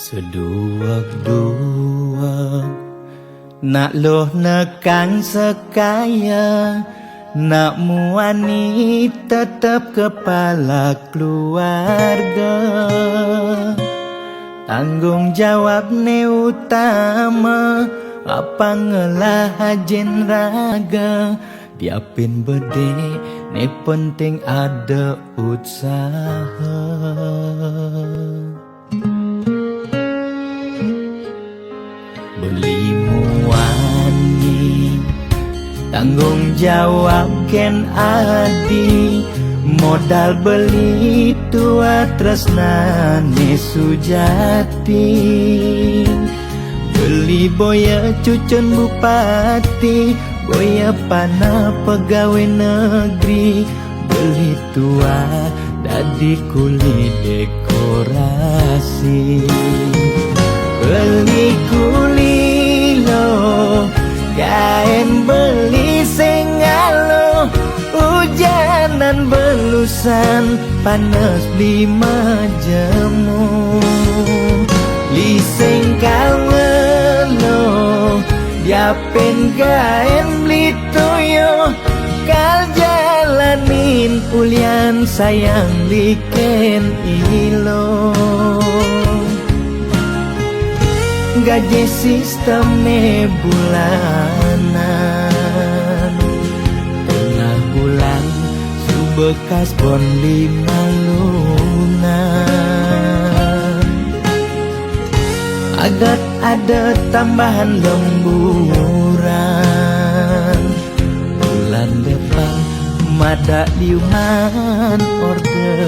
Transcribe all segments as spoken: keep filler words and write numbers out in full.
Seduwag-duwag, nak luh nekang sekaya, nak muani tetep kepala keluarga. Tanggung jawab ne utama, apa ngelah ajin raga, diapin bede ne penting ada utsaha. Beli muani, tanggung jawab ken adi, modal beli tua tresnane sujati. Beli boya cucun bupati, boya panah pegawe negeri, beli tua dadi kuli dekorasi. Beli kuli lo, kaen beli sengalo, ujanan belusan, panes beli majemu. Liseng kawelo, diapen kaen beli toyo, kal jalanin ulian sayang liken ilo. Gaje sistemne bulanan, tengah bulan subekas bon lima lunan. Agat ada tambahan lemburan, bulan depan mada liunan orderan.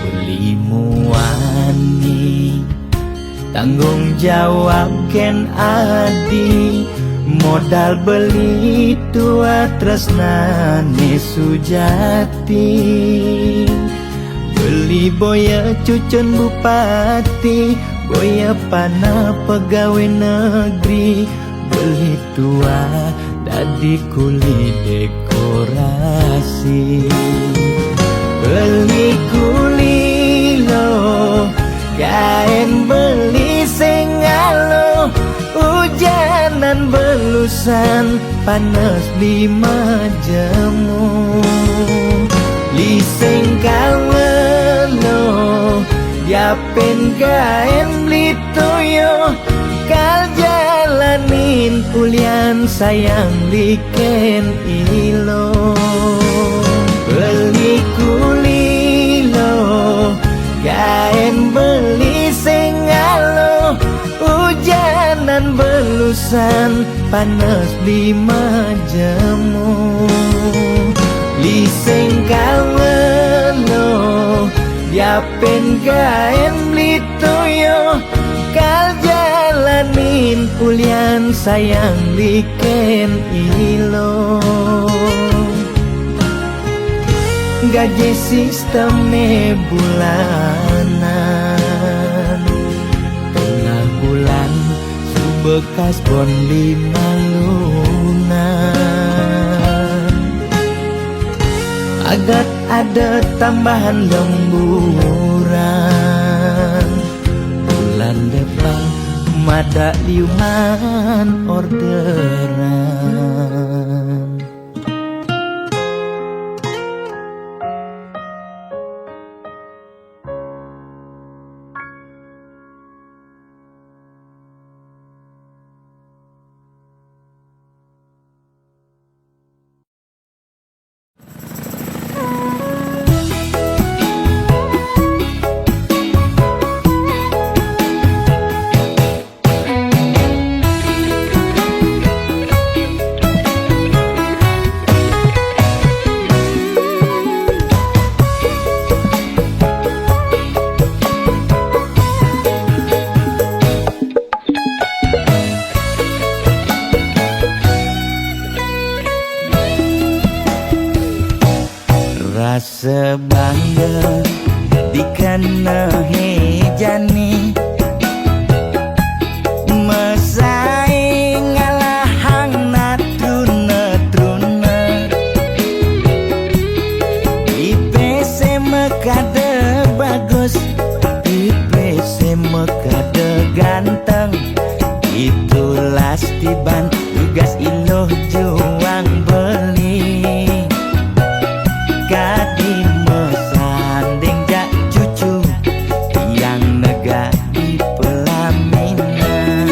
Beli muani, tanggung jawab ken adi, modal beli tua tresnane sujati. Beli boya cucun bupati, boya panah pegawe negeri, beli tua dadi kuli dekorasi. Beli kuli lo, kaen beli sengalo, ujanan belusan, panes beli majemu. Liseng kawelo, diapen kaen beli toyo, kal jalanin ulian sayang liken ilo. Beli kuli lo, kaen beli sengalo, ujanan belusan, panes beli majemu. Liseng kawelo, diapen kaen beli toyo, kal jalanin ulian sayang liken ilo. Gaje sistemne bulanan, tengah bulan subekas bon lima lunan. Agat ada tambahan lemburan, bulan depan mada liunan orderan. Sebangga dikena hejani, mesaing ngalahang natruna-truna. Ipese mekada bagus, ipese mekada ganteng. Itulah tiban tugas iluh juang beli. Kadi mesanding jak cucu, tiang nega di pelaminan.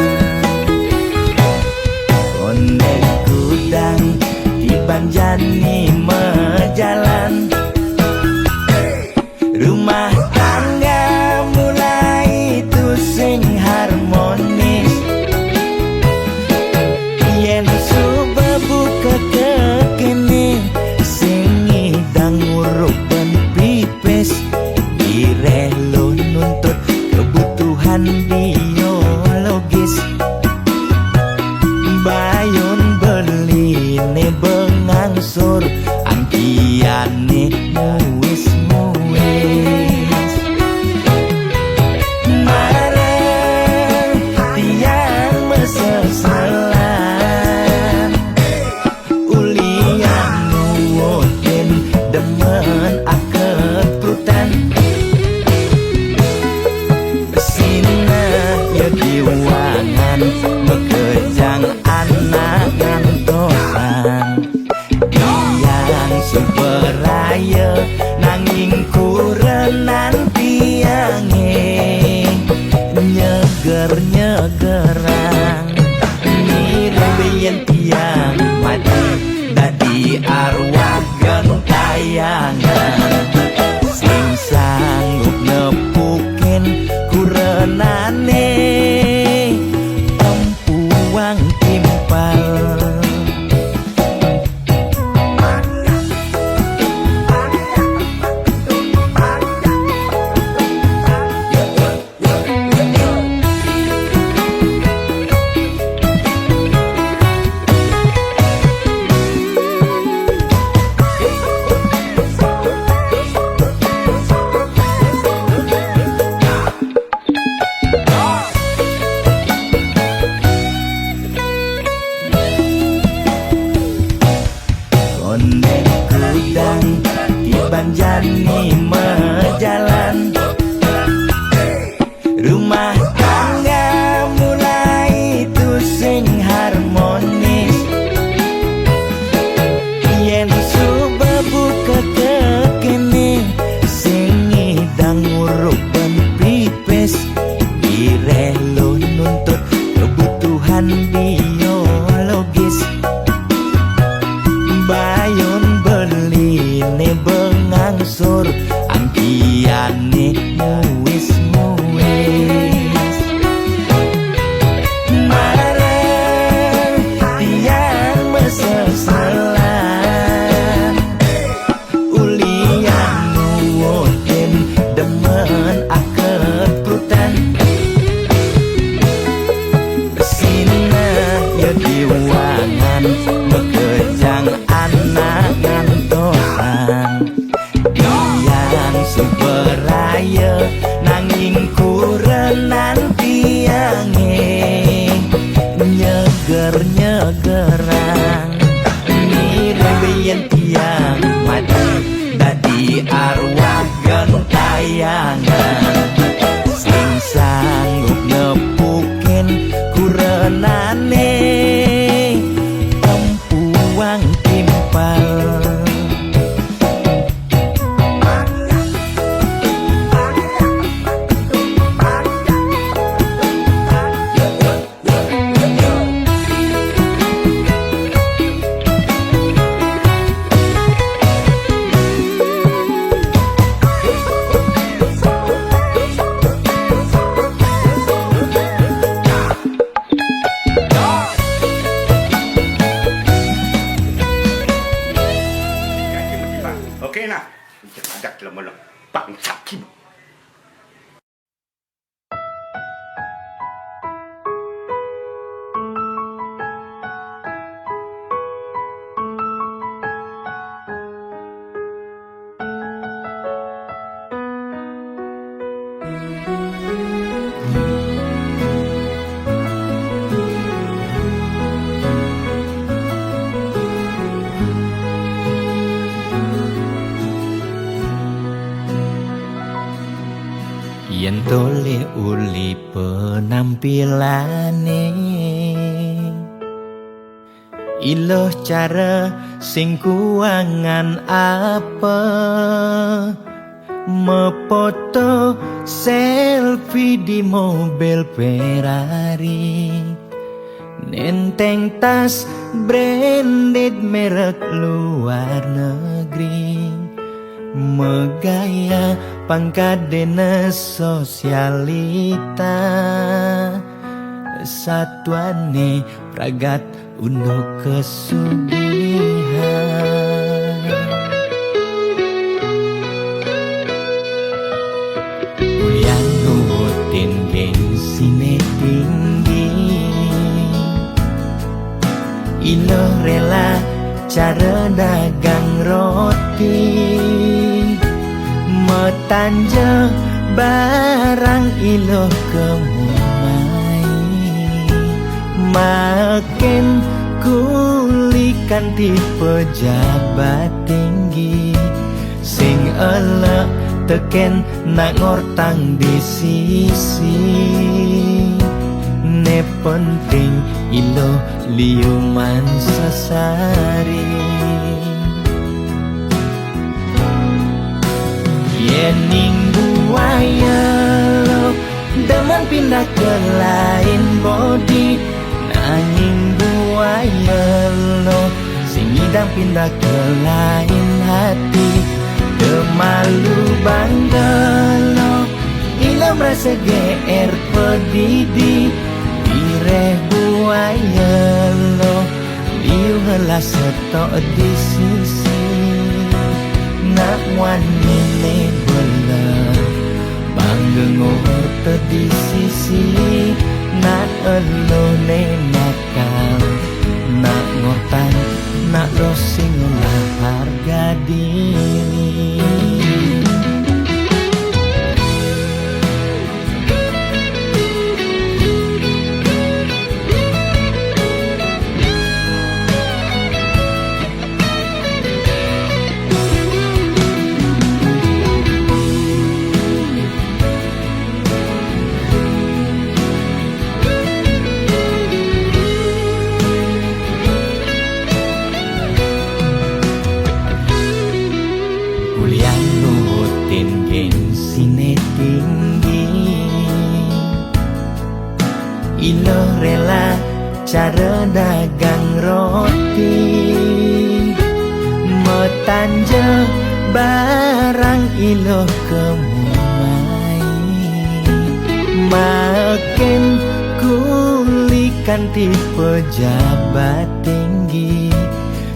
Onde kudang tiban jani mejalan. Rumah tangga mulai tusing harmonis. Yen suba buka kekene, sing ngidang urup ban pipis. Ireh lo nuntut kebutuhan biologis. Bayun beline bengangsur, angkiane muis-muis. Mareh tiang meseselan, ulian nuutin demen akeprutan. Sinah ya diwangan, makejang anak ngantosan. Tiang suba raya, nanging kurenan tiange nyeger-nyegerang. Mirib yen tiang mati dadi arwah gentayangan, sing sanggup nepukin kurenane empuang timpal. Onde kudang tiban jani mejalan. Rumah tangga mulai tusing harmonis. Yen suba buka kekene, sing ngidang urup ban pipis. Ireh lo nuntut kebutuhan biologis. Bayun beline bengangsur, angkiane muis-muis. Mareh tiang meseselan, ulian nuutin demen akeprutan. Sinah pilane. Iloh cara sing kuangan apa? Mepoto selfie di mobil Ferrari, nenteng tas branded merek luar negeri, megaya pangkat dinas sosialita. Satuane pragat unduk kesugihan. Ulian nurutin gengsine tinggi, ilo rela cara dagang roti, metanja barang ilo kemumai, maken kulikan tipe jabat tinggi, sing elek teken nak ngortang di sisi. Ne penting ilo liuman sesari. Yening buaya lo demen pindah ke lain bodi, nanging buaya lo sing ngidang pindah ke lain hati. Demalu bangga lo, ilo merasa G R pedidi. Bireh buaya lo, liu helah setok di sisi. Nak wani ne bela, bangga ngorta di sisi. Nak elo ne nakal, nak ngortan, nak lo sing olah harga diri. Ulian nurutin gengsine tinggi, ilo rela cara dagang roti, metanja barang ilo kemumai, maken kulikan tipe jabat tinggi,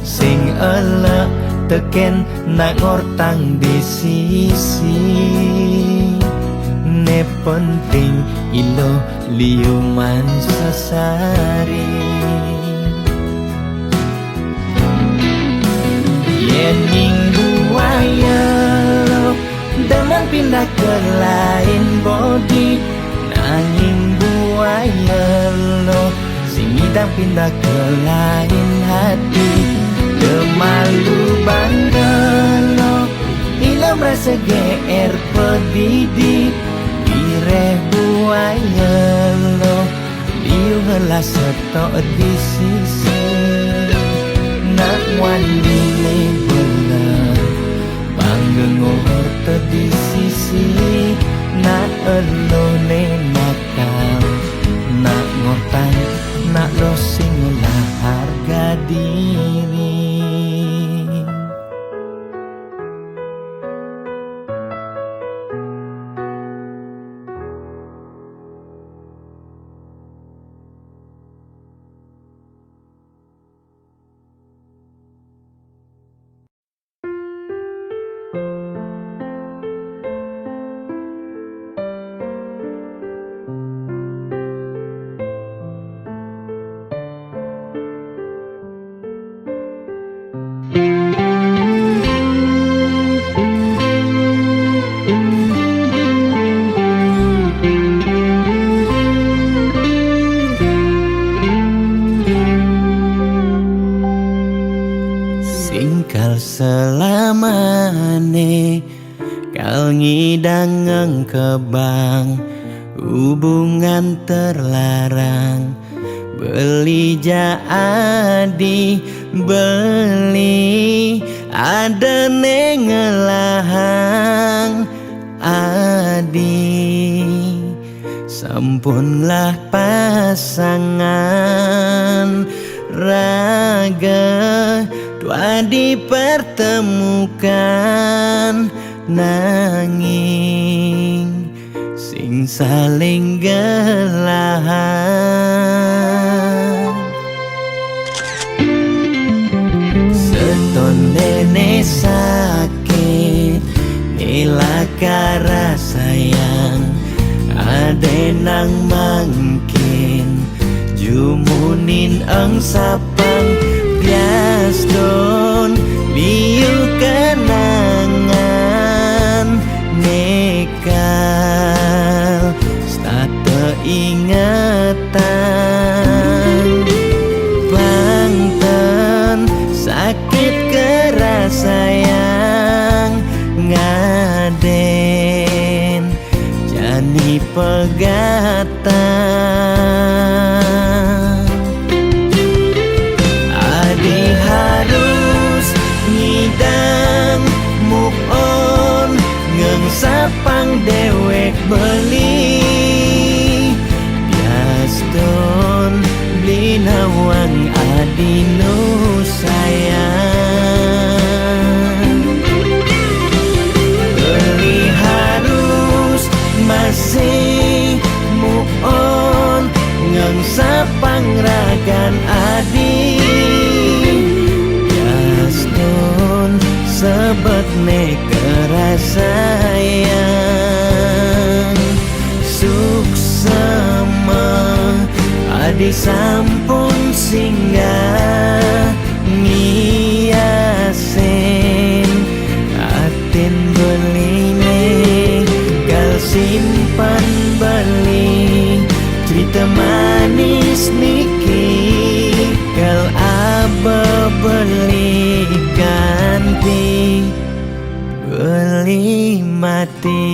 sing elek teken nak ngortang di sisi. Ne penting ilo liuman sesari. Yening buaya lo demen pindah ke lain bodi, nanging buaya lo sing ngidang pindah ke lain hati. Demalu bangga lo, ilo merasa G R pedidi. Bireh buaya lo, liu helah setok di sisi. Nak wani ne bela, bangga ngorta di sisi. Nak elo ne nakal, nak ngortan, nak lo sing olah harga diri. Sing kal selamane, kal ngidang ngkebang, Hubungan terlarang, beli ja adi, beli ada neng ngelahang adi. Sampunlah pasangan raga dua dipertemukan, nanging sing saling gelahan. Setondene sakit, nila kara sayang, ade nang mangkin jumunin eng sapang, biaston liu kenangan, nekal state ingetan. Bangten sakit kara sayang, ngaden jani pegatan. Adi harus ngidang move on, ngengsapang dewek beli, biaston beli nawang adi nu sayang. Beli harus masih move on, ngengsapang ragan adi, biaston sebet ne kara sayang. Suksema adi sampun singgah ngiasin atin beline, kal simpan beli cerita manis niki, kal aba beli ganti beli mati.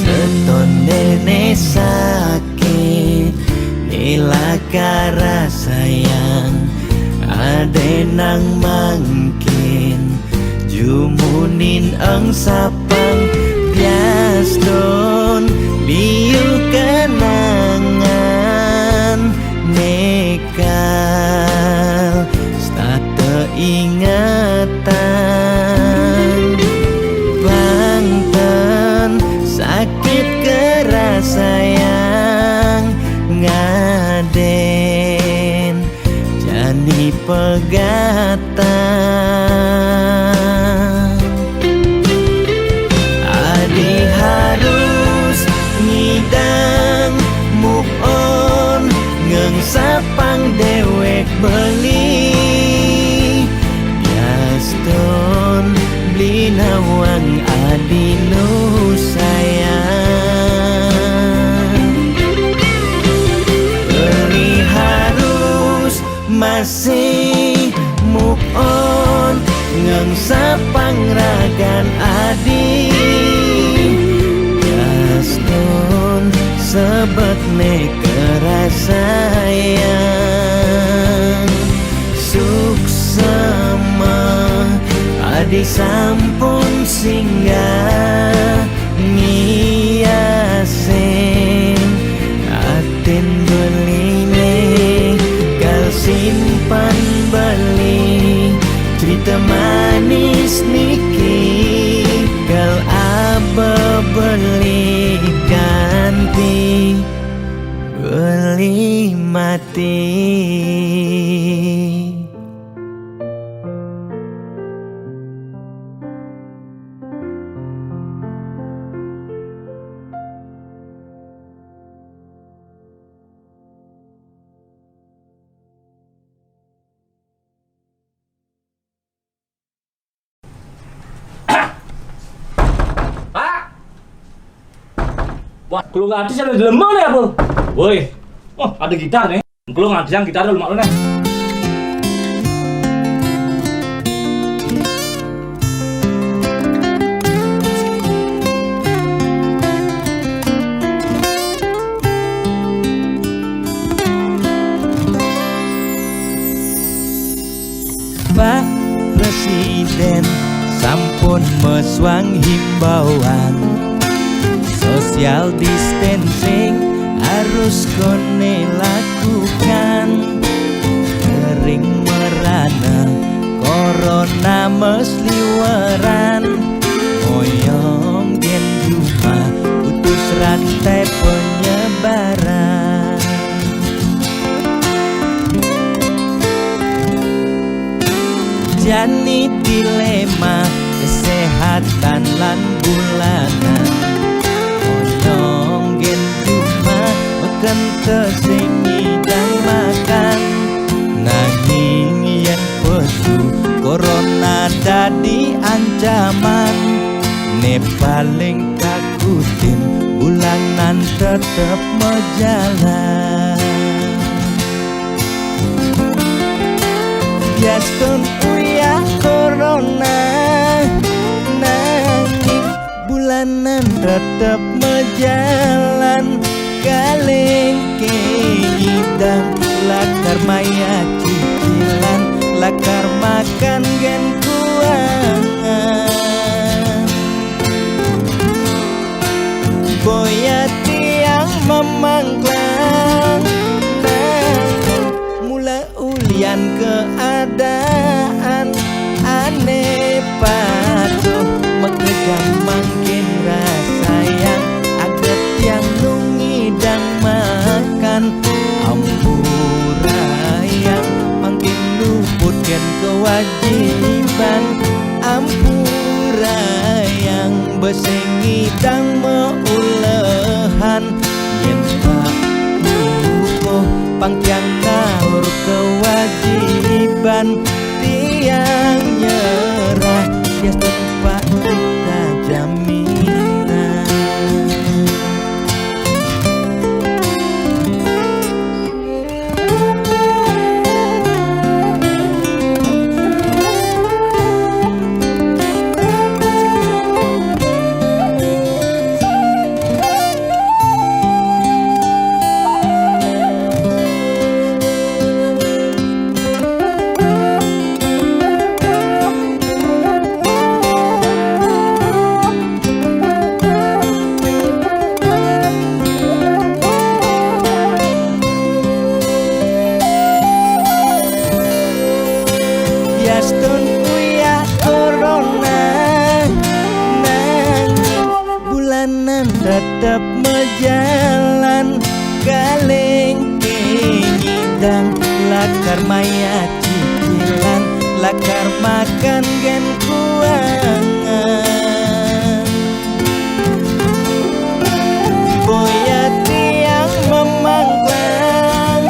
Setondene sakit, nila kara sayang, ade nang mangkin jumunin eng sapang, biaston liu kenangan, nekal state ingetan. Bangten sakit kara sayang, ngaden jani pegatan. Adi harus ngidang move on, ngengsapang dewek beli, biaston beli nawang adi nu sayang. Beli harus masih move on, ngengsapang ragan adi, biaston sebet ne kara sayang. Suksema adi sampun singgah ngiasin atin beline, kal simpan beli cerita manis niki, kal aba beli ganti beli mati. Wah, kalau nggak ada siapa di lemah nih apa? Woi, oh ada gitar nih. Kalau nggak ada yang gitar lu malu nih. Pak Presiden sampun mesuang himbauan, social distancing harus kone lakukan. Kering merana corona mesliweran, moyong gen juma putus rantai penyebaran. Jani dilema kesehatan lan bulanan, moyong gen juma meken sing ngidang makan. Nanging yen pesu corona dadi ancaman, ne paling takutin bulanan tetep mejalan. Biastun uyah corona, nanging bulanan tetep mejalan. Kalengke ngidang lakar maya cicilan, lakar makan gen kuangan. Boya tiang memangklang, nanging mula ulian keadaan ane patuh, mekejan mangkin rasayang aget yang nungidang makan. Ampurayang mangkin luput gen kewajiban. Ampurayang besengidang meulehan. Yen Pak Dukuh pang tiang kaur kewajiban, tiang nyerah, biastun Pak kita jaminan. Biastun uyah corona, nanging bulanan tetep mejalan. Kalengke ngidang lakar maya cicilan, lakar makan gen kuangan. Boya tiang memangklang,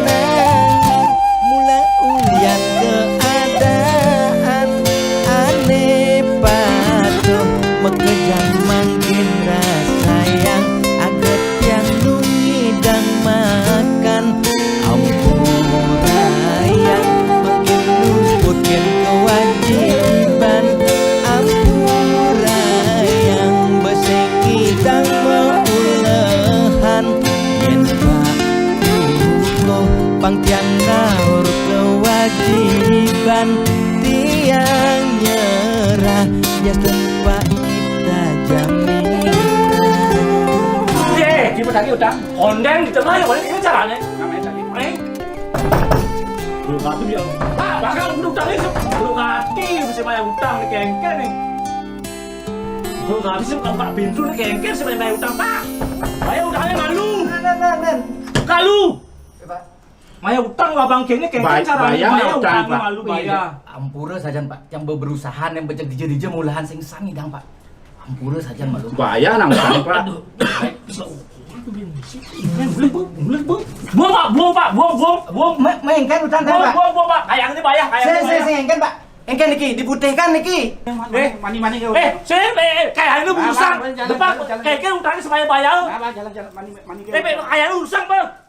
nanging mula ulian keadaan ane patuh, mekejan mangkin rasayang aget yang nungidang makan. Ampurayang mangkin luput gen kewajiban. Ampurayang besengidang meulehan. Yen Pak Dukuh pang tiang kaur kewajiban, tiang nyerah, biastun Pak kita jaminan. Eh, tiba tadi utang. Kondang di tengah yang mana kita caranya? Namanya tadi. Eh? Belum mati dia. Pak, bakal belum tadi. Belum mati, masih banyak utang di kengken nih. Belum habis sih, Pak Bintu nih kengken, masih banyak utang, Pak. Bayar utangnya malu. Nah, nah, nah, nah. Kalu. Ya, Pak. Maya utang lah bang kene kengken. Bay-, cara bayar bayar utang, utang Pak. Malu. Wih, bayar. Ampura sajan, Pak. Yang berusaha yang becek dije-dije mulahan sing sami dang, Pak. Ampura sajan malu. Bayar nang utang, Pak. Aduh. Buang, Pak, buang, Pak, buang, buang, buang. Me-, mengken utang, Pak. Buang, buang, buang, Pak. Kayang ini bayar, kayang ini bayar. Sing, sing, sing, engken, Pak. Engke niki, diputihkan niki. Mani, mani, mani, eh, sini, eh, eh, kayak ini urusan. Depan, kayak ini urusan supaya bayar. Jalan, jalan, mani, mani, eh, kayak ini urusan, Bang.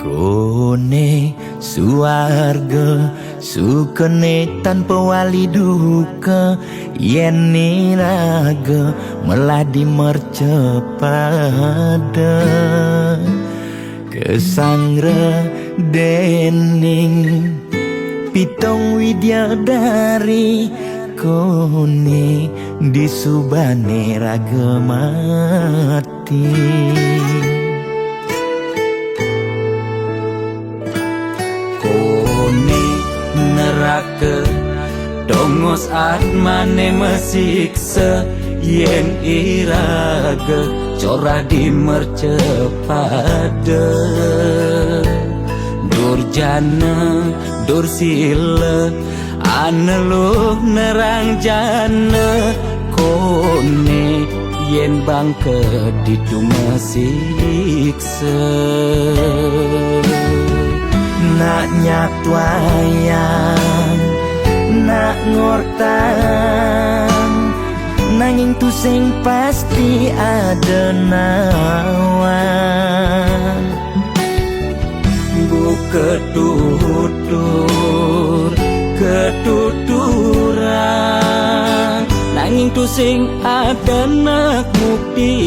Kone suarga sukene tanpa wali duka, yen iraga melah dimercepada. Kesanggra dening pitung widyadari, kone disubane raga mati. Kone neraka, tongos atmane mesiksa, yen iraga corah dimercepada. Durjana, dursila, aneluh nerang jana, kone yen bangka ditu mesiksa. Nak nyatwayang, nak ngortang, nanging tusing pasti ada nawang. Buka tutur, ketuturan, nanging tusing ada nak buktian.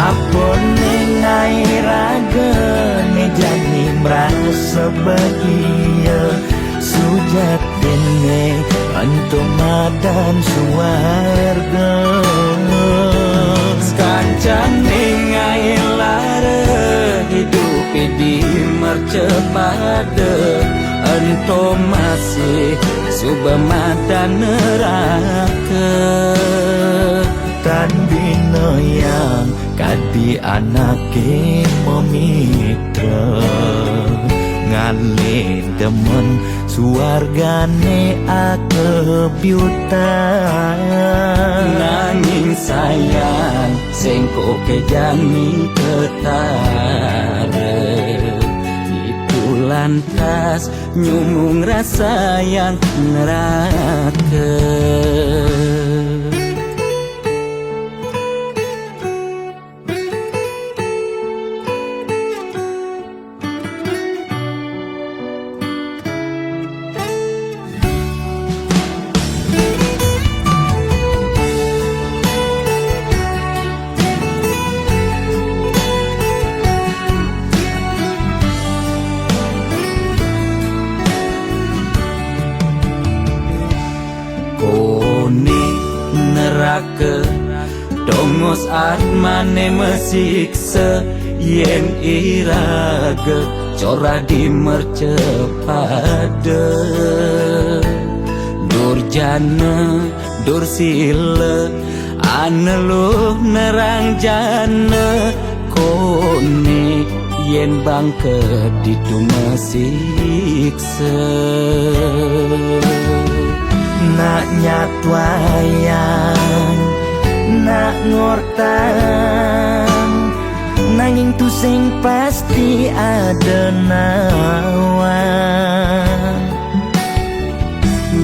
Apa ning ae ragane jani merasa bahagia, sujatine ento madan suwarga. Sekancane ngae lara hidup di mercepada, ento masih suba madan neraka. Tan bina yang kadi anake memitra, ngalih demen suwargane akebyutan. Nanging sayang, sengko kejani ketara, itu lantas nyumung rasa yang neraka. Kone neraka, tongos atmane mesiksa, yen iraga corah di mercepada. Durjana, dursila, aneluh nerang jana, kone yen bangka ditu mesiksa. Nak nyatwayang, nak ngortang, nanging tusing pasti ada nawang.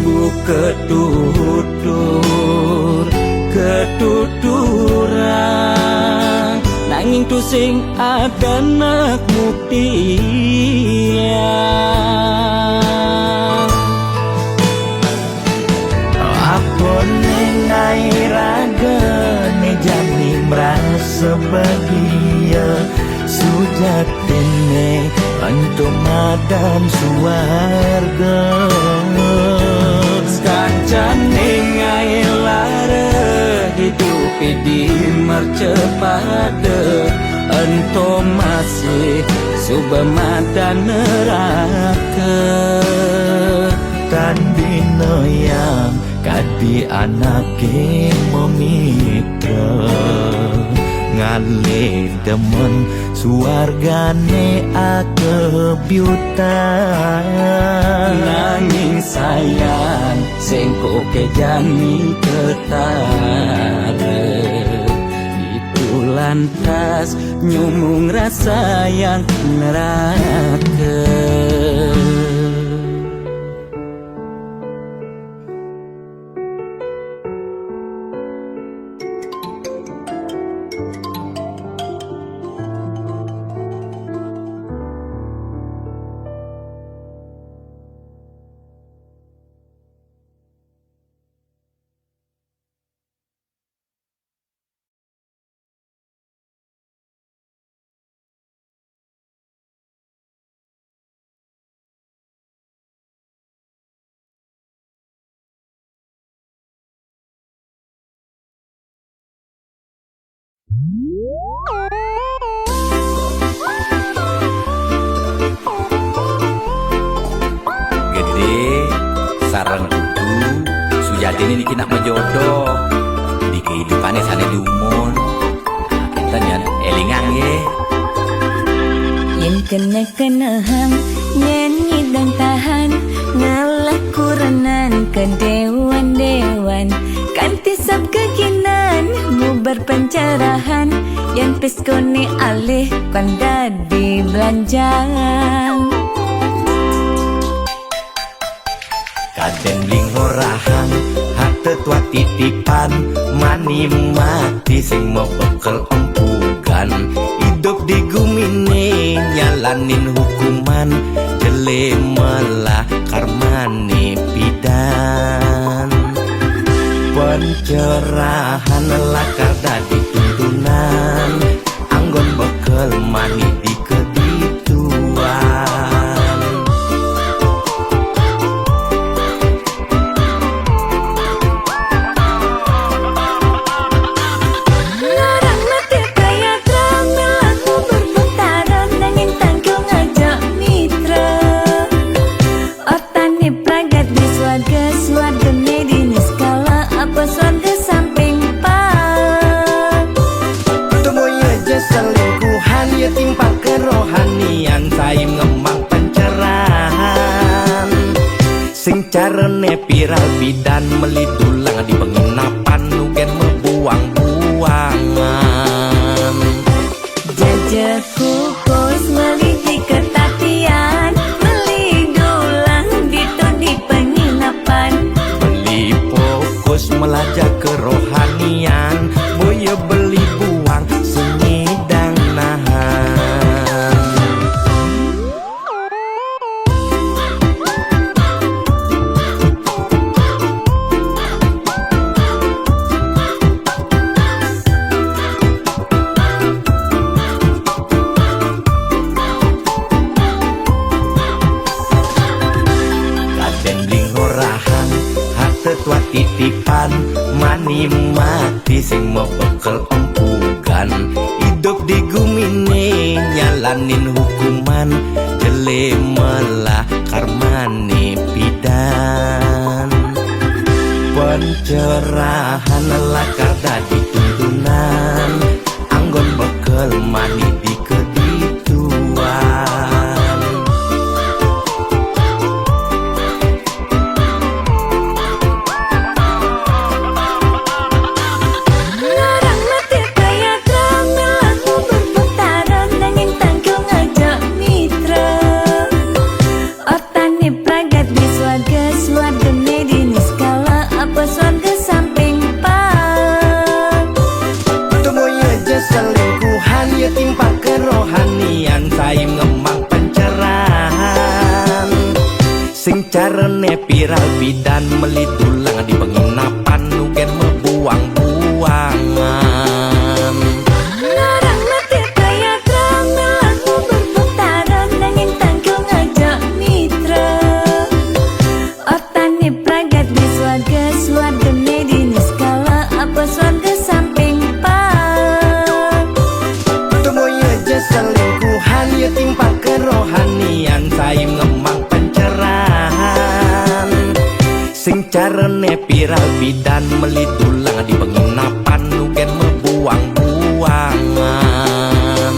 Buka tutur, ketuturan, nanging tusing ada nak buktian. Apa ning ae ragane jani merasa bahagia, sujatine ento madan suwarga. Sekancane ngae lara hidup di mercepada, ento masih Suba mata neraka. Tan binoyang kadi anake mamitra, ngalih demen suargane akebyutan. Nanging sayan sengko ke jani ketara, itu lantas nyumung rasa yang neraka. Gede, sareng Udu, Sujatine niki nak majodoh. Di kehidupane sane dumun. Nah, kinten yen elingang nggih. Yen kena-kenahang, yen nyidang tahan, ngalah kurenan ke dewan-dewan. Kanti sab kekinan, mubar pencerahan, yen piskone alih, kan dadi belanjang. Kaden bling orahang, harte tua titipan, mani mati sing mabekel empugan. Idup di gumine nyalanin hukuman, jele melah karmane pidan. Pencerahan lakar dadi tuntunan, anggon bekel mani dikedituan. Ngarang mati kaya drama lagu berbentaran, nanging tangkil ngajak mitra. Otane pragat di swarga, swargane di niskala, apa swarga samping pap. Temoy aja selingkuhan, ya timpal kerohanian, saim ngemang pencerahan. Sing carane piral pidan, meli dulang di penginapan, nugen mebuang-buangan. Jaja kukus meli di ketatian, meli dulang ditu di penginapan. Meli fokus melajah kerohanian, boya beli buang sing nyidang nahan. Kaden bling orahang, harte tua titipan, mani mati sing mabekel empugan. Idup di gumine nyalanin hukuman, jele melah karmane pidan. Pencerahan lakar dadi tuntunan, anggon bekel mani dikedituan. Ngarang mati kaya drama lagu berputaran, nanging tangkil ngajak mitra. Otane pragat di swarga, swargane di niskala, apa swarga samping pap. Temoy aja selingkuhan, ya timpal Pira bidan meli dulang di penginapan, nu gen mebuang-buangan.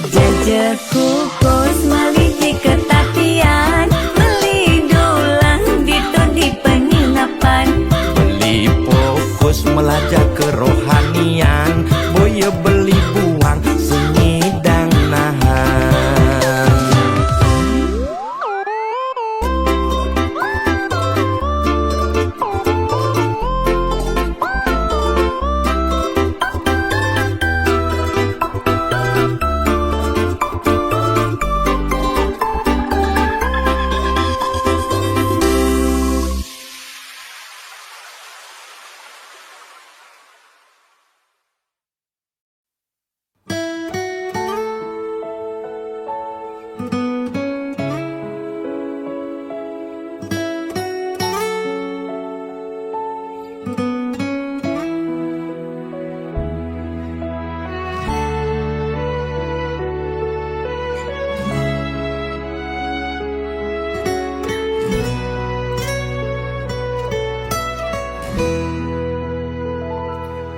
Jejekukus meli di ketatian, meli dulang ditu di penginapan. Meli fokus melajah kerohanian, boya beli buang sing idang nahan.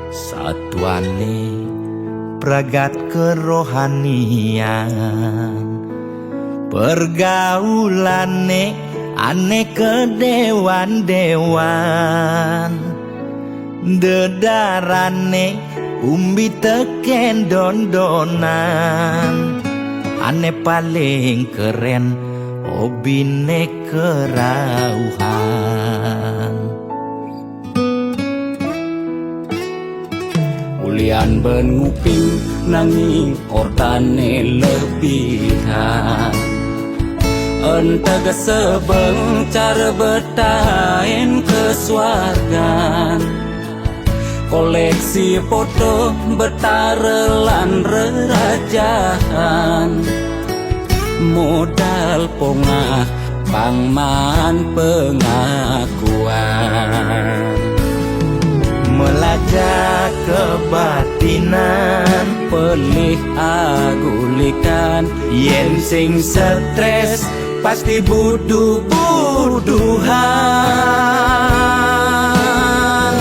Satuane pragat kerohanian, pergaulane ane kedewan-dewan, dedarane umbi teken dondonan, ane paling keren obine kerauhan. Ulian ben nguping nanging ortane lebihan. Entega sebeng cara betain ke suargan. Koleksi foto betara lan rerajahan. Modal pongah pangman pengakuan. Melajah kebatinan, pelih agulikan. Yen sing stres pasti buduh-buduhan.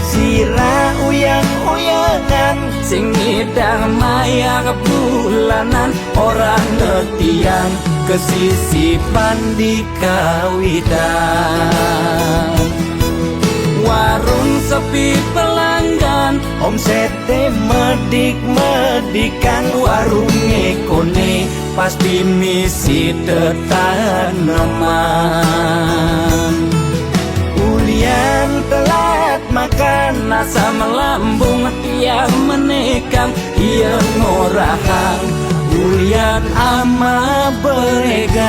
Sira uyang-uyangan sing ngidang mayar bulanan, orang ngetiang kesisipan di kawitan. Warung sepi pelanggan, omsete medik-medikan, warunge kone pasti misi tetaneman. Ulian telat makan, asam lambung tiang menikang, iya ngorahang ulian ama beregan.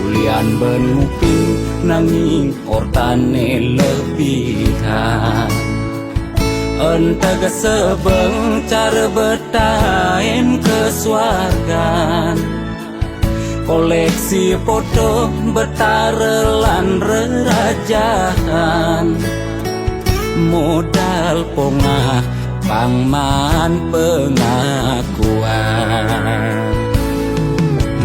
Ulian ben nguping nanging ortane lebihan. Entega sebeng cara betain ke suargan. Koleksi foto betara lan rerajahan. Modal pongah pangman pengakuan.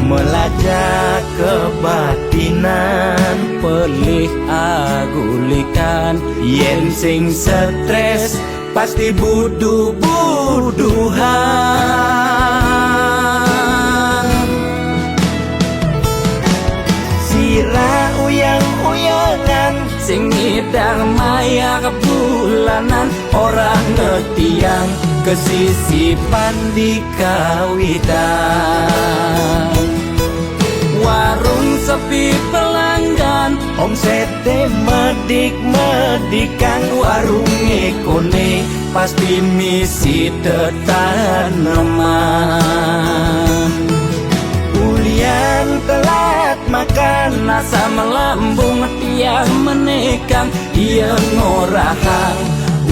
Melajah kebatinan, pelih agulikan. Yen sing stres pasti buduh-buduhan. Sira uyang-uyangan sing ngidang mayar bulanan, orang ngetiang kesisipan di kawitan. Warung sepi pelanggan, omsete medik-medikan, warunge kone pasti misi tetaneman. Ulian telat makan, asam lambung tiang menikang, iya ngorahang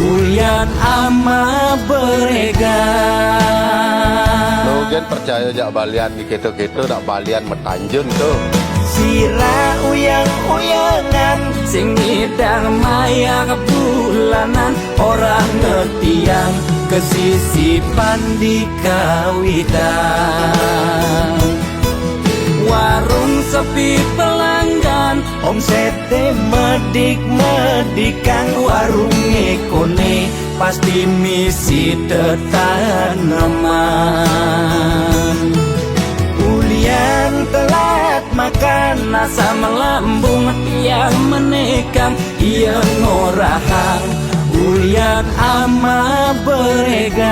Ulian ama beregan. Nuh, gen percaya jak balian diketo-keto, dak balian metanjun tuh. Sira uyang-uyangan, sing ngidang mayar bulanan, orang ngetiang kesisipan di kawitan. Warung sepi pelanggan, omsete medik-medikan, warung ngekone pasti misi tetaneman. Ulian telat makan, asam lambung tiang menekang, iya ngorahang ulian ama beregan.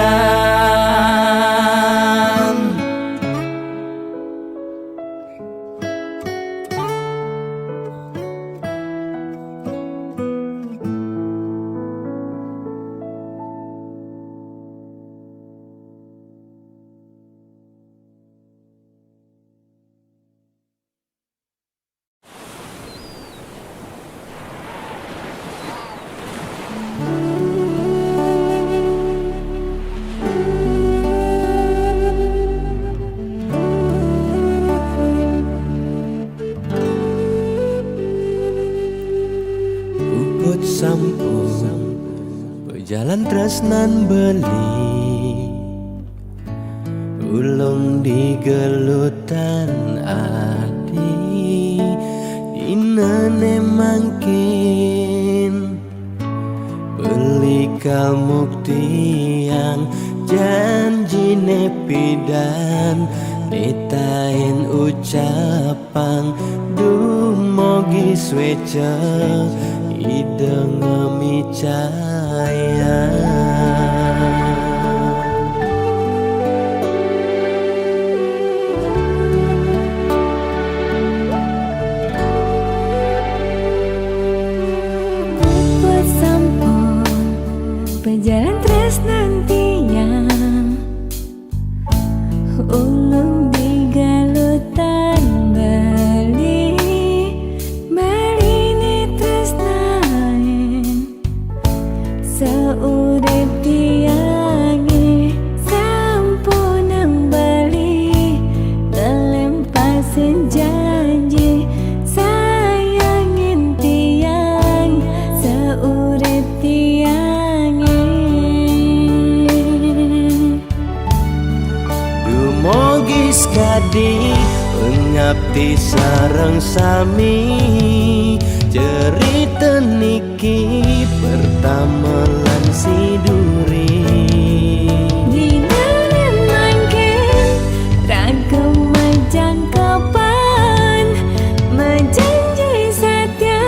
Puput sampun, bejalan tresnan beli. Ulung digelutan adi, inene mangkin. Beli kalmuk tiang, janjine pidan, nitain ucap pang, dumogi sweca, ida ngamicaya. Puput sampun, pejalan tresnan tiang. Ulung digalutan beli, beline tresnain. Saurip tiange sampunang beli, ngelem pasen janji, sayangin tiang saurip tiange. Dumogi sekadi, pengabdi sareng sami, cerita niki pertama lan siduri. Dinane mangkin raga majangkepan, majanji satya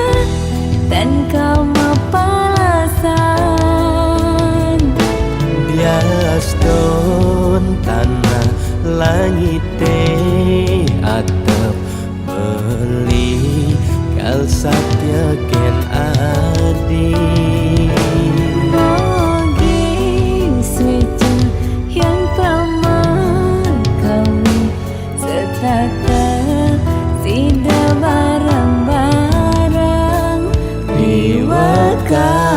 tan kamapalasan. Diastun tanah langite atep beli, kal satya ken adi. Mogi sweca yang pramakawi, setata sida bareng-bareng piwekasan.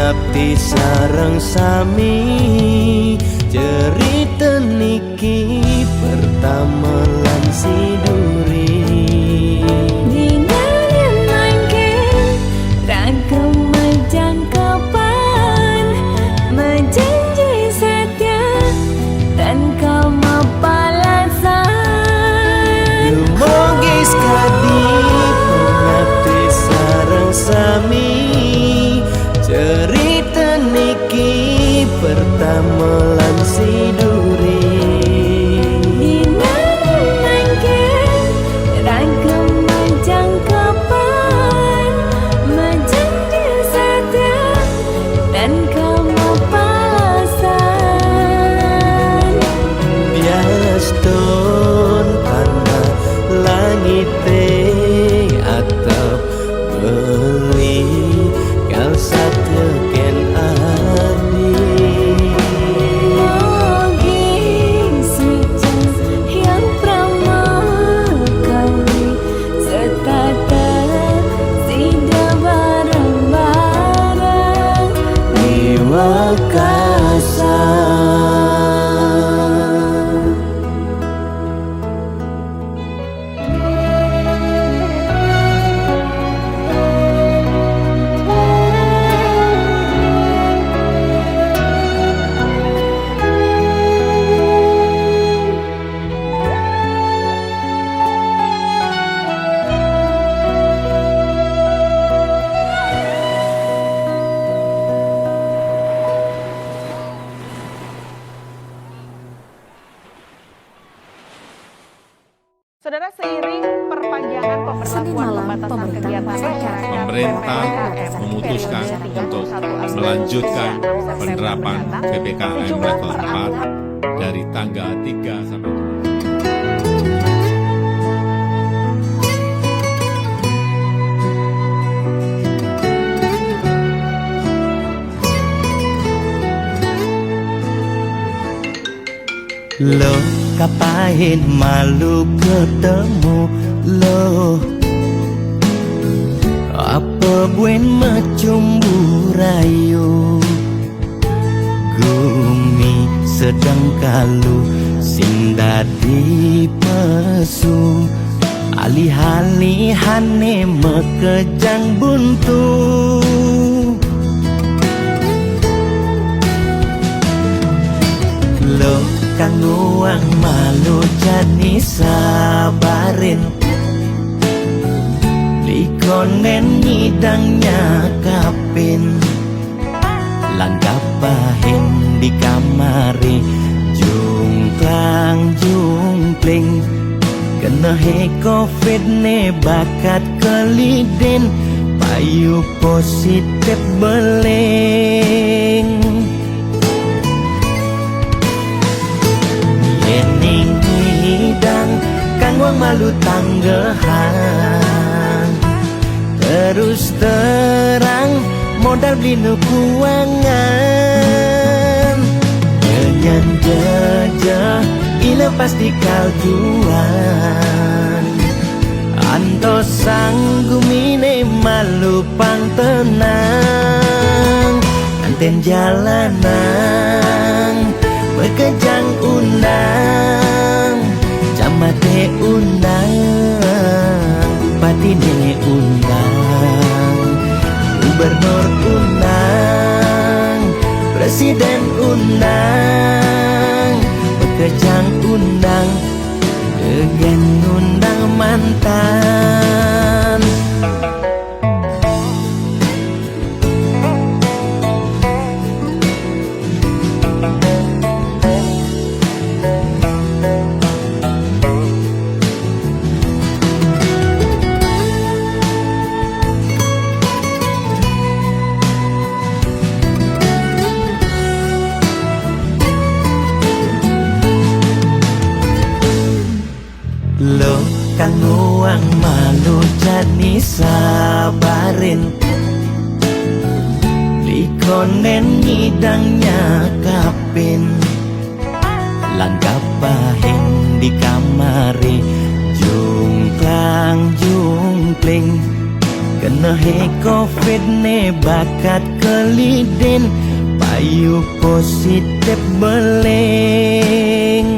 Abdi sareng sami, cerita niki pertama lan siduri. Ningali mangkin, rangka majangkapan, majanji setia, tanpa mapalasan. Dumugi sakadi pangabdi sareng sami, cerita niki pertama lan siduri. Dinanang mangkin, rangka majangkapan, majanji setia, dan kamu palasan. Biastun tanah langite atap beli, kal satya ken adi. Mogi sicen yang pramakawi, setata sida bareng-bareng di wekasa. Saudara, seiring perpanjangan pemberlakuan pembatasan kegiatan masyarakat, pemerintah memutuskan untuk melanjutkan penerapan P P K M level empat dari tanggal tiga sampai Lo kapahin malu ketemu lo, apa buen macumbu rayu. Gumi sedang kalu sing dadi pesu, alih-alihane makejang buntu. Lo kang nuang malu jani sabarin, likonen ngidang nyakapin. Langkah pahin di kamari, jungklang jungkling. Kena he covid ne bakat kelidin, payu positif beling. Yening ngidang kang wang malu tanggehan, terus terang modal beli nu kuangan. Kenyan jejeh ila pasti kaljuan, antos sang gumine malu pang tenang. Anten jalanang bekejang undang, camate undang, bupatine undang, gubernur undang, presiden undang, bekejang undang, degen undang mantan. Lo kang nuang malu jani sabarin, likonen ngidang nyakapin. Langkah pahin di kamari, jungklang jungkling. Kena he covid ne bakat kelidin, payu positif beling.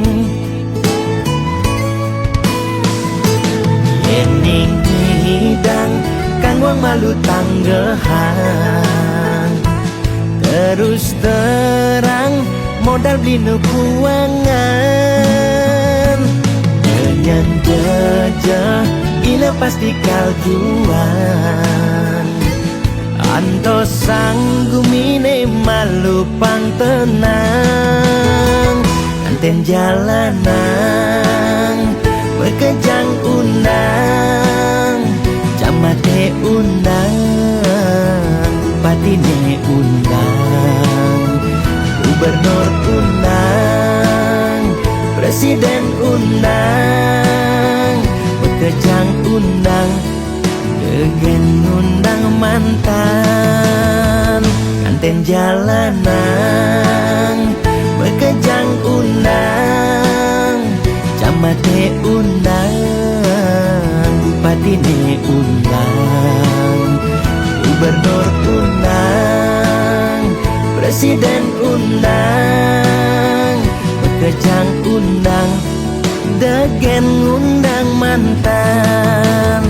Yening hidang kang wang malu tanggehang. Terus terang modal beli nu kuangan. Kenyan jejeh ila pasti kaljuan. Antos sang gumine malu pang tenang. Anten jalanang, bekejang undang, camate undang, patine undang, gubernur undang, presiden undang, bekejang undang, degen undang mantan. Anten jalanang, bekejang undang, camate undang, bupatine undang, gubernur undang, presiden undang, bekejang undang, degen undang mantan.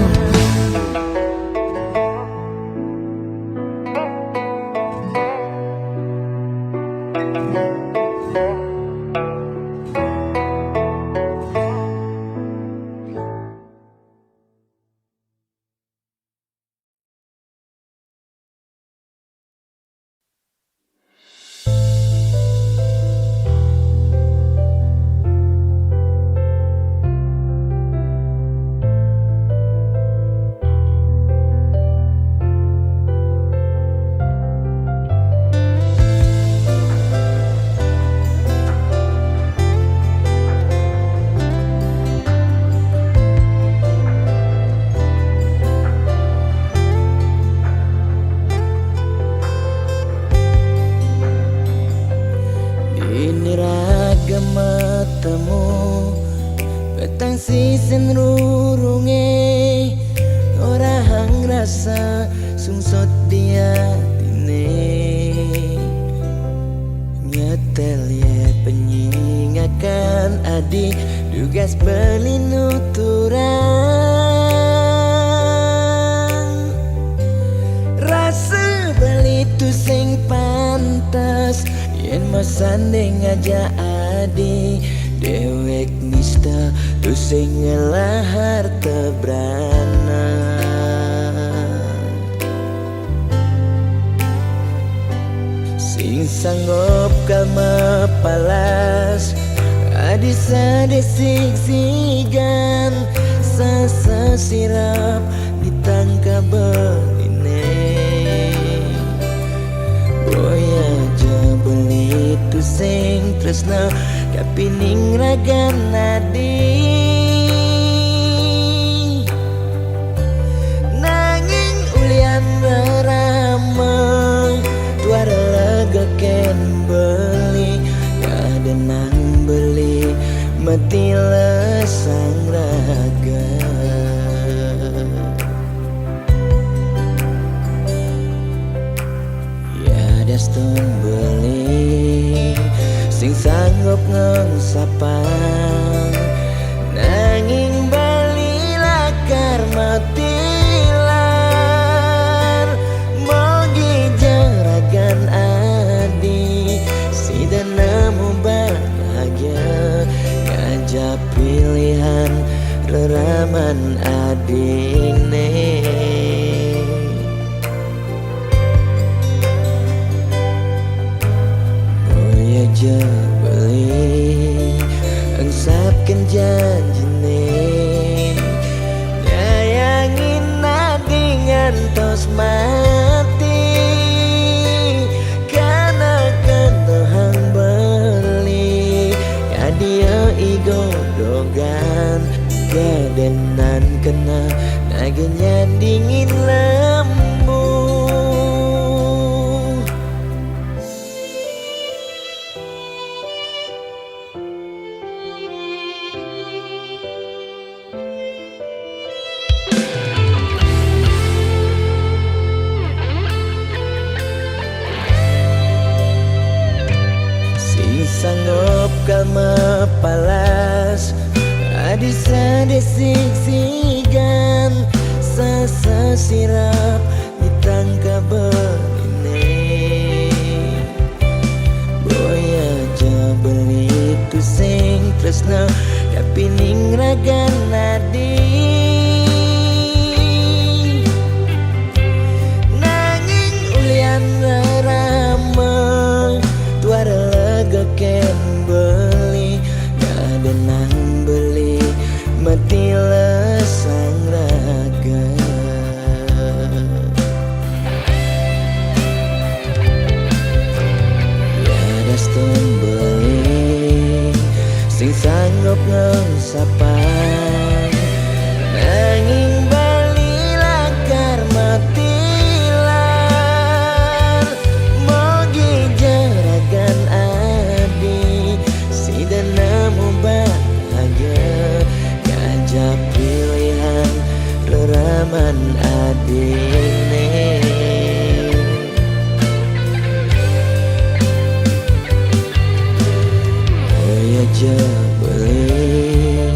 Dini raga matamu, petang sisen rurunge, ngorahang rasa sungsot di atine. Nyetel ye penyingakan adi, dugas beli nu turang. Rasa beli tu sing pantas, yen masanding aja adi, dewek nista tu sing ngelah harta beranak. Sing sanggup kal mapalas, adi sadesik sigan, sasasirap ditangka beline. Boya ja beli tu sing tresna, kapining ragan adi. Nanging ulian rerama, tuara lega ken beli, kadenang beli, mati lesang raga. Ya dastun beli, sing sanggup ngengsapang, nanging beli lakar matilar. Mogi jeragan adi, sida nemu bahagia, ngajak pilihan reraman adine. Boya ja beli engsapken janjine, nyayangin adi ngantos mati. Kana kenehang beli, kadia igodogan, kadenan kena nage nyandingin lembu. Anggap ka mapalas, adi sa desiksigan, sasasirap, itang ka ba ini. Boya ja beli tusing tresna, kapining ragan adi. Nanging ulian rarama, tuara laga ken beli, kada nang beli, mati la sang raga. Yadas tumbeli, sing sanggup ngesapan, nanging beli lakar matilan. Mogi ja ragan adi, sida nemu bahagia, kaja pilihan raraman adine. Oya ja beli,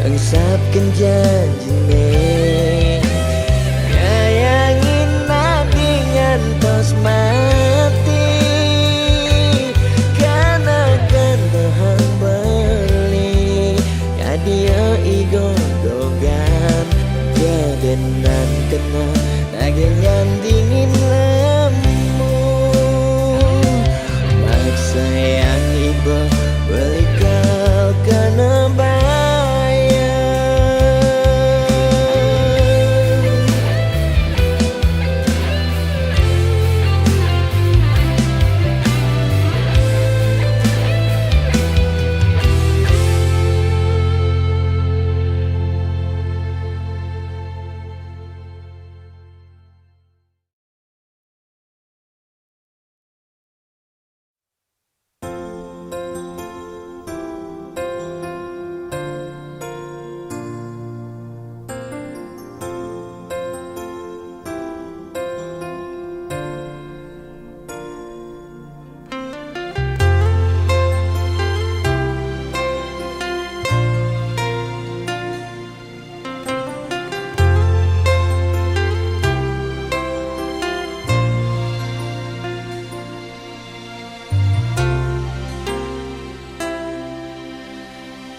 engsapken janjine. Kayangin adi ngantos mati, kana-kana hang beli, kadia igogogan, kadenan kena, naging dingin lemu. Maksa yang iba beli kau kena bayar.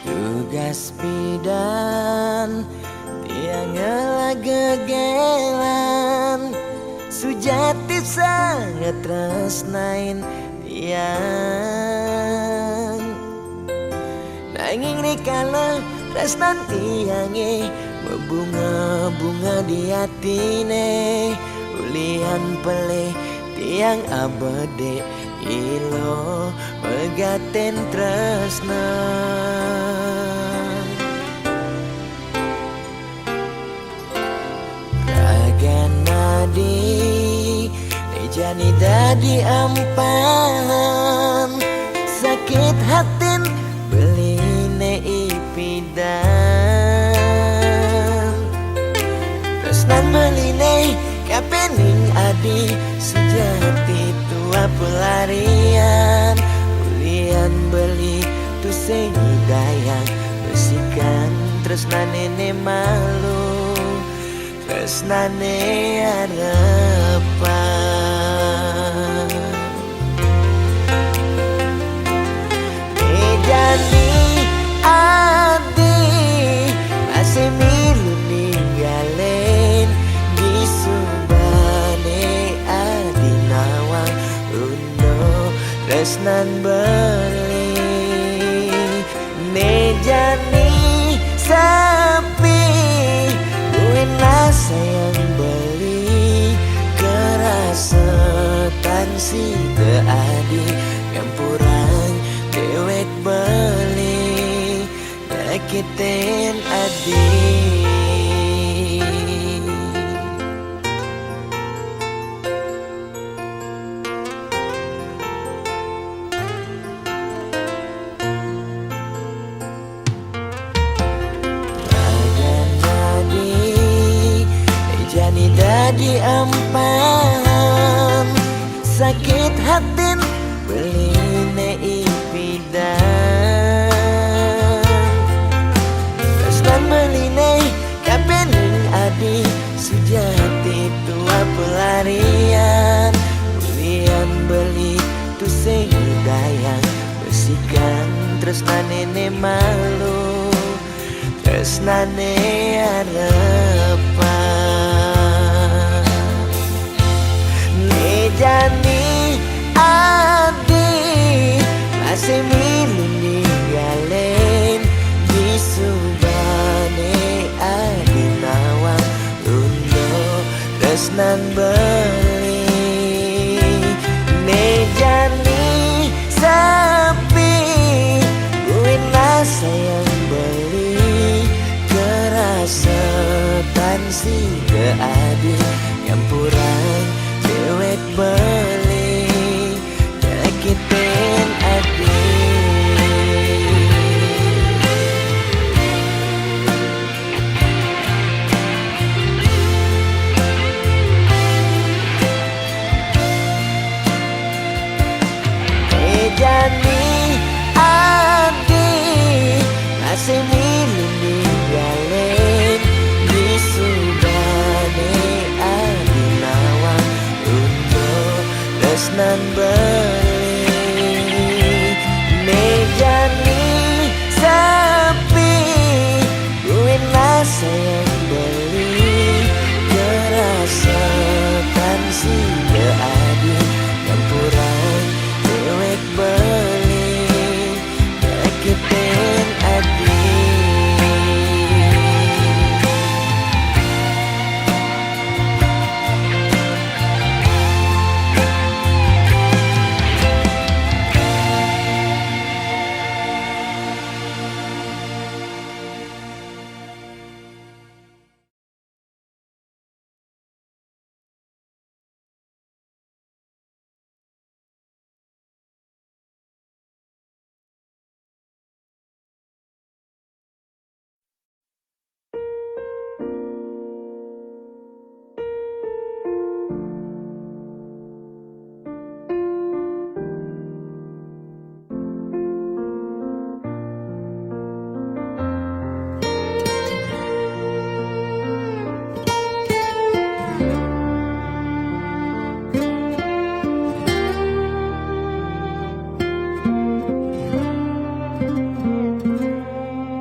Tugas pidan tiang ngelah gegelan, sujati sangat tresnain tiang. Nanging rikala tresnan tiange mebunga-bunga di atine, ulian pelih tiang abede ilo megaten tresna. Ragan adi, ne jani dadi ampahan, sakit hatin beline ipidan. Tresnan beline kapining adi, sujati tua pelarian, ulian beli tusing daya, besikan tresnane ne malu, tresnane arepan. Ne jani adi, masih milu ninggalen, disubane adi nawang undo tresnan beli. Ne jani sapi, buin nasa yang beli, kerasa tan sida adi, ngampurang dewek beli, nyakitin adi. Ragan adi, jani dadi ampahan, sakit hatin beline ipidan. Pelarian, bulian beli tusing daya, besikan tresnane ne malu, tresnane arepan. Ne jani adi, masih milu ninggalen, bisubane adi nawang, lundo tresnan beli. Ne jani sepi, buin rasa yang beli, kerasa tan sida adi, nyampurang dewek beli, nyakitin adi. Ejani adi, masih milu ninggalen, bisubane adi nawang, lundo tresnan beli. Ne jani sepi, buin rasa yang beli, kerasa tan sida adi, nyampurang dewek beli, nyakitin adi.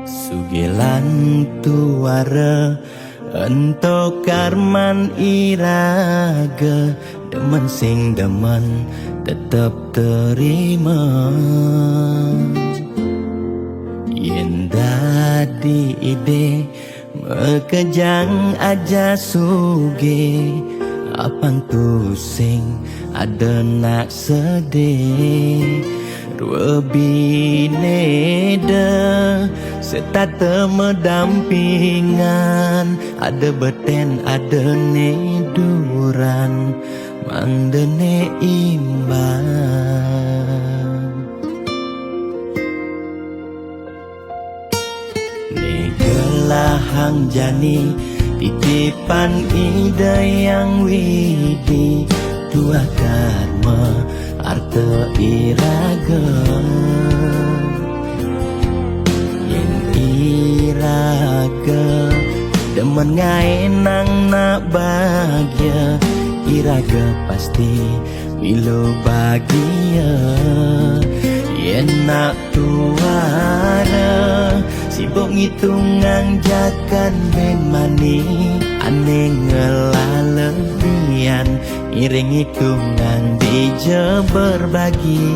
Sugilan tuara, ento karman iraga, demen sing demen tetep terima. Yen dadi ide, mekejang aja suge, apang tusing ada nak sedih. Rua bineda setata medampingan, ada beten, ada ne duran, mangdene imbang. Ne gelahang jani titipan Ida Yang Widi, tuah karma arta iraga. Yen iraga demen ngaenang nak bahagia, iraga pasti milu bahagia. Yen nak tuara sibuk ngitungang jakan ben mani, ane ngelah lebihan, iring ngitungang dija berbagi.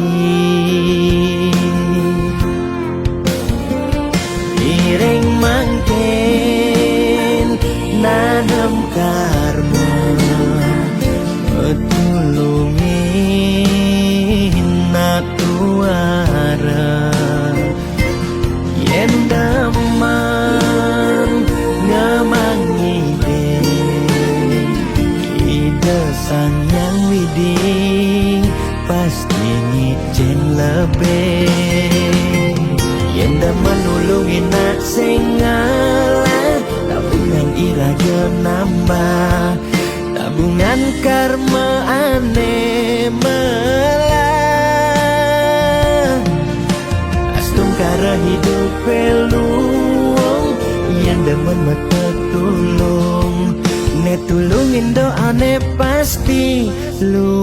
Iring mangkin nanem karma, tulungi nak tuara. Yen demen ngemang ide, Ida Sang Yang Widi pasti ngicen lebih. Yen demen nulungi nak sing ngalah, tabungan iraga nambah, tabungan karma ane melah. Astungkara hidup peluang, yen demen mete tulung, ne tulungin doa ne pasti luung.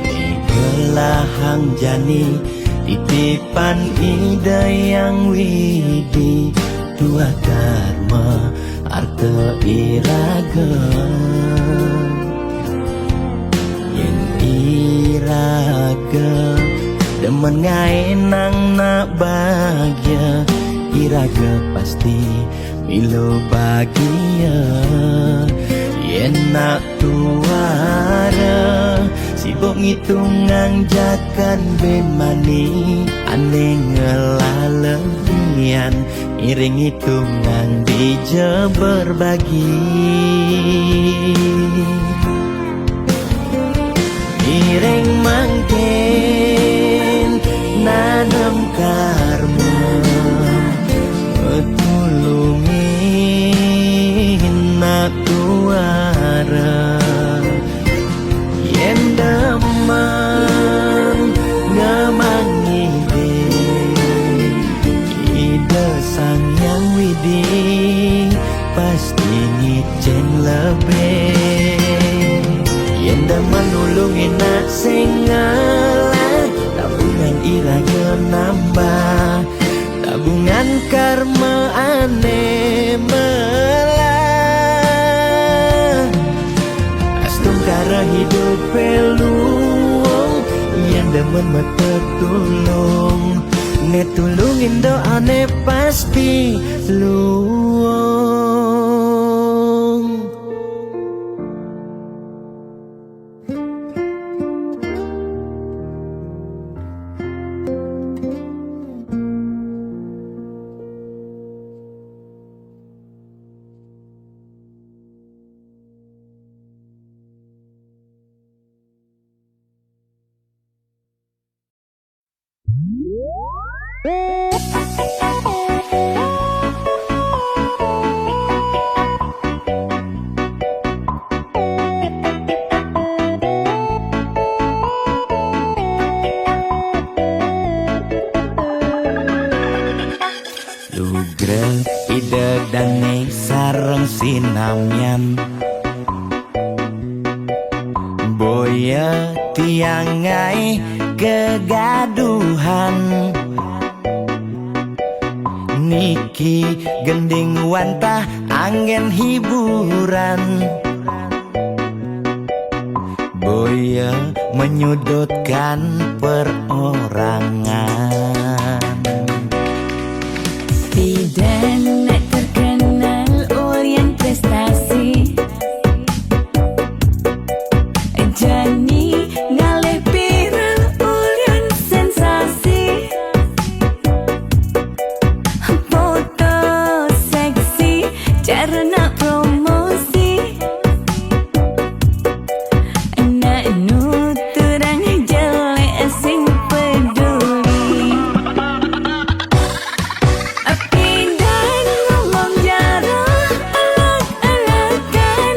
Ni belahang jani titipan Ida Hyang Widi, tuah karma arta iraga. Yen iraga demen ngaenang nak bagia, iraga pasti milo bagia. Yen nak tuara sibuk ngitungang jakan bemani, ane ngelah lebihan, iring ngitungang dija berbagi. Iring mangkin nanem karma, tulungin nak tuara. Yen demen ngemang ngide, Ida Sang Hyang Widi pasti ngicen lebih. Yen demen nulungin nak sing ngelah, tabungan iraga nambah, tabungan karma ane melah. Astungkara hidup peluang, yen demen mete tulung, ne tulungin doa ne pasti luung. Lugra Ida dane sareng sinamian, boya tiang ngae kegaduhan. Niki gending wantah anggen hiburan, boya menyudutkan perorangan. Bidan nak terkenal ulyan prestasi, jani ngalih viral ulyan sensasi. Foto seksi cara nak promosi, nak nuturang jelek sing peduli. Pidan ngomong jaro elak-elakan,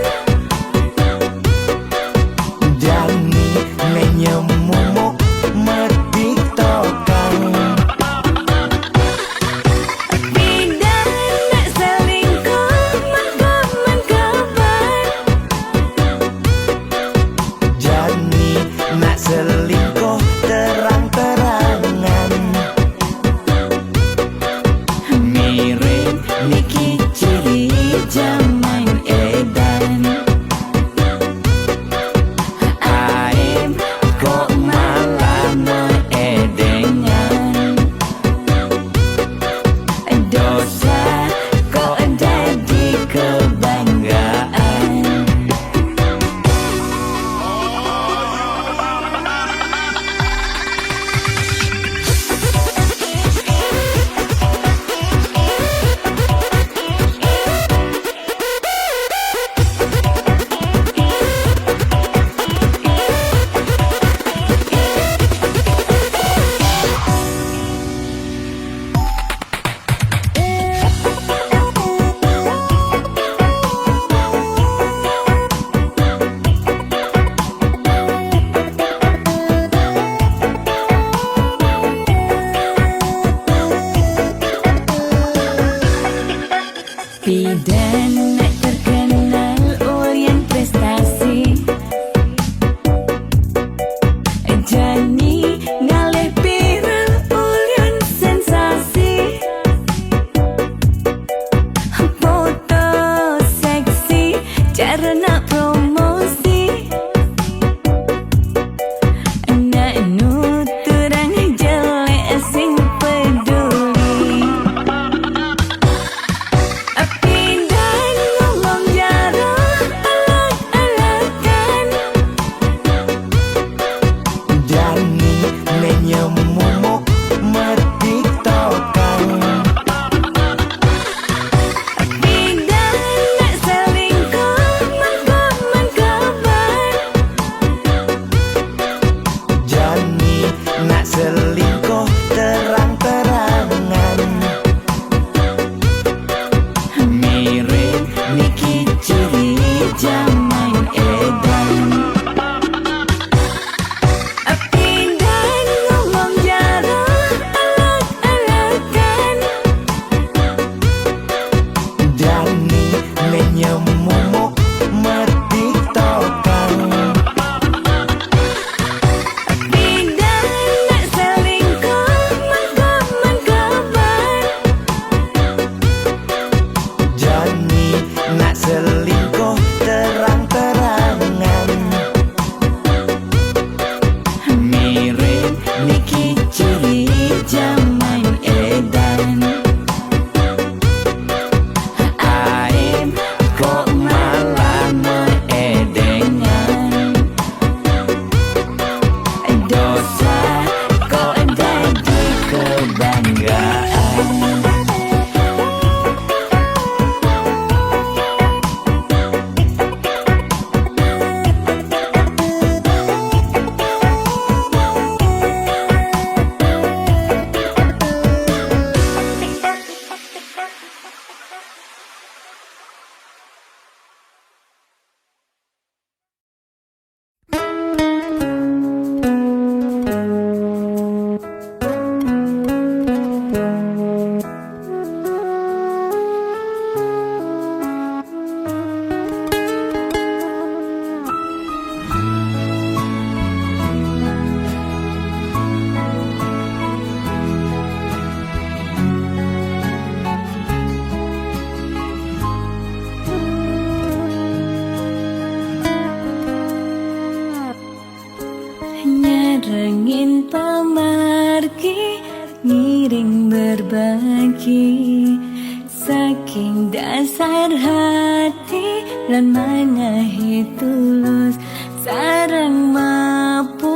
jani menyemumuk metiktokan. Pidan nak selingkuh mengkaban-kaban, jani nak selingkuh terang-terangan. Mirip niki ciri jaman edan. Aem kok malah Nak selingkuh terang-terangan. Mirip niki ciri jaman edan. Pindan ngomong jaro alak-alakan. Jani menyemumuk metik tokang. Pindan nak selingkuh mengkap-mengkapan. Jani nak selingkuh terang-terangan. Mirip niki ciri jaman edan. Aib kok malah meedengan. Dosa kok dadi kebanggaan. Nyarengin pamargi, ngiring berbagi. Saking dasar hati lan manahi tulus, sareng mapupul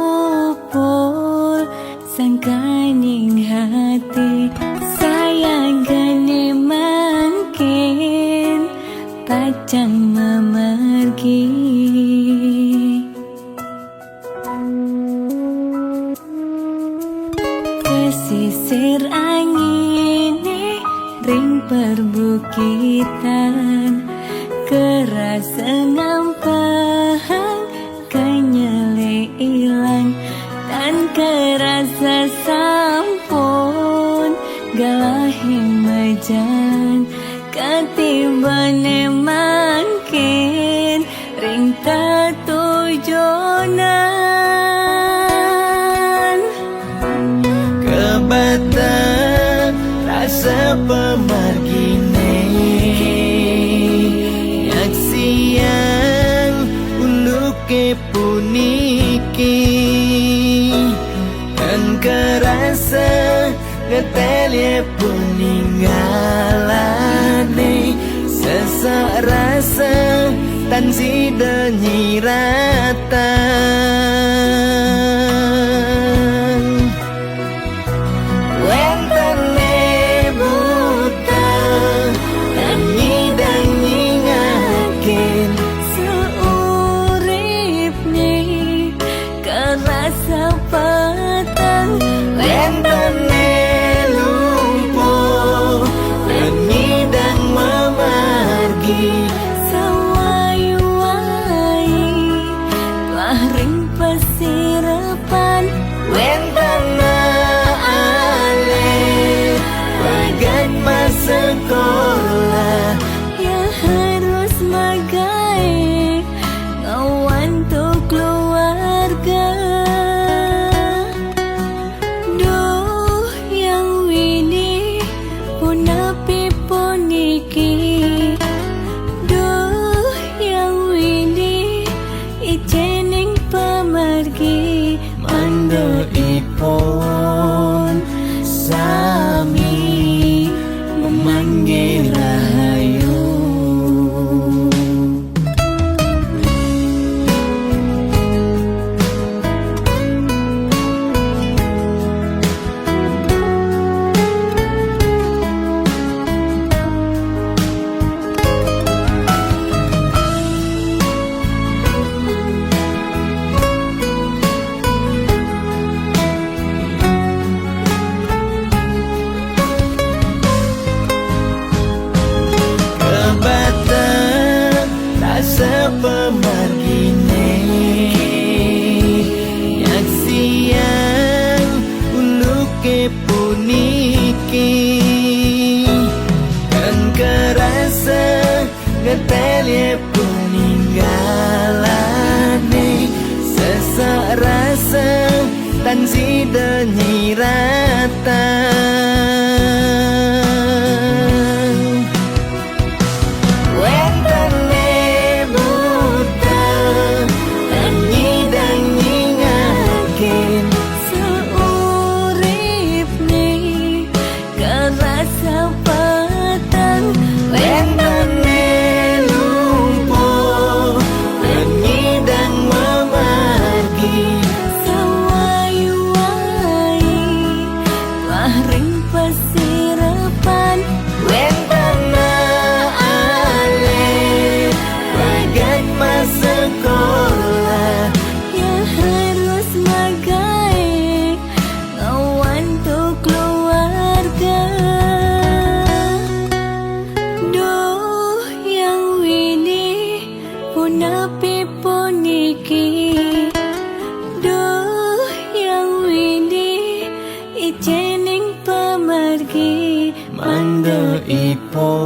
sangkaning hati. Sayang geni mangkin pacang mamargi. Pesisir angine ring perbukitan, kerasa ngampehang kanyele ilang, tan kerasa sampun galahe majan, katibane mangkin ring tetujonan. Kebata rasa pamargine, nyaksiang unduke puniki, tan kerasa ngetelye peninggalane, sesak rasa tan sida nyiratan. Wentene buta lan nyidang nyingakin seuripne. Kerasa peteng wentene lumpuh, lan nyidang mamargi sawai-wai. Tuah ring pasirapan wentene alit, pegat masekolah, ya harus magae ngawantu keluarga. Duh, Yang Widi, punapi puniki? Duh, Yang Widi, icening pamargi, mangda ipun sami mamanggi rahayu. Sida nyiratan wénten buta, nyidang nyingakin sauripné karasa patang, wénten lumpuh, nyidang mamargi sawai-wai, wah ring pasirapan, wénten alit bagat masekolah, ya harus magaé ngawantu keluarga. Duh, Yang Widi, punapi puniki? Duh, Yang Widi, icening pamargi mangda ipun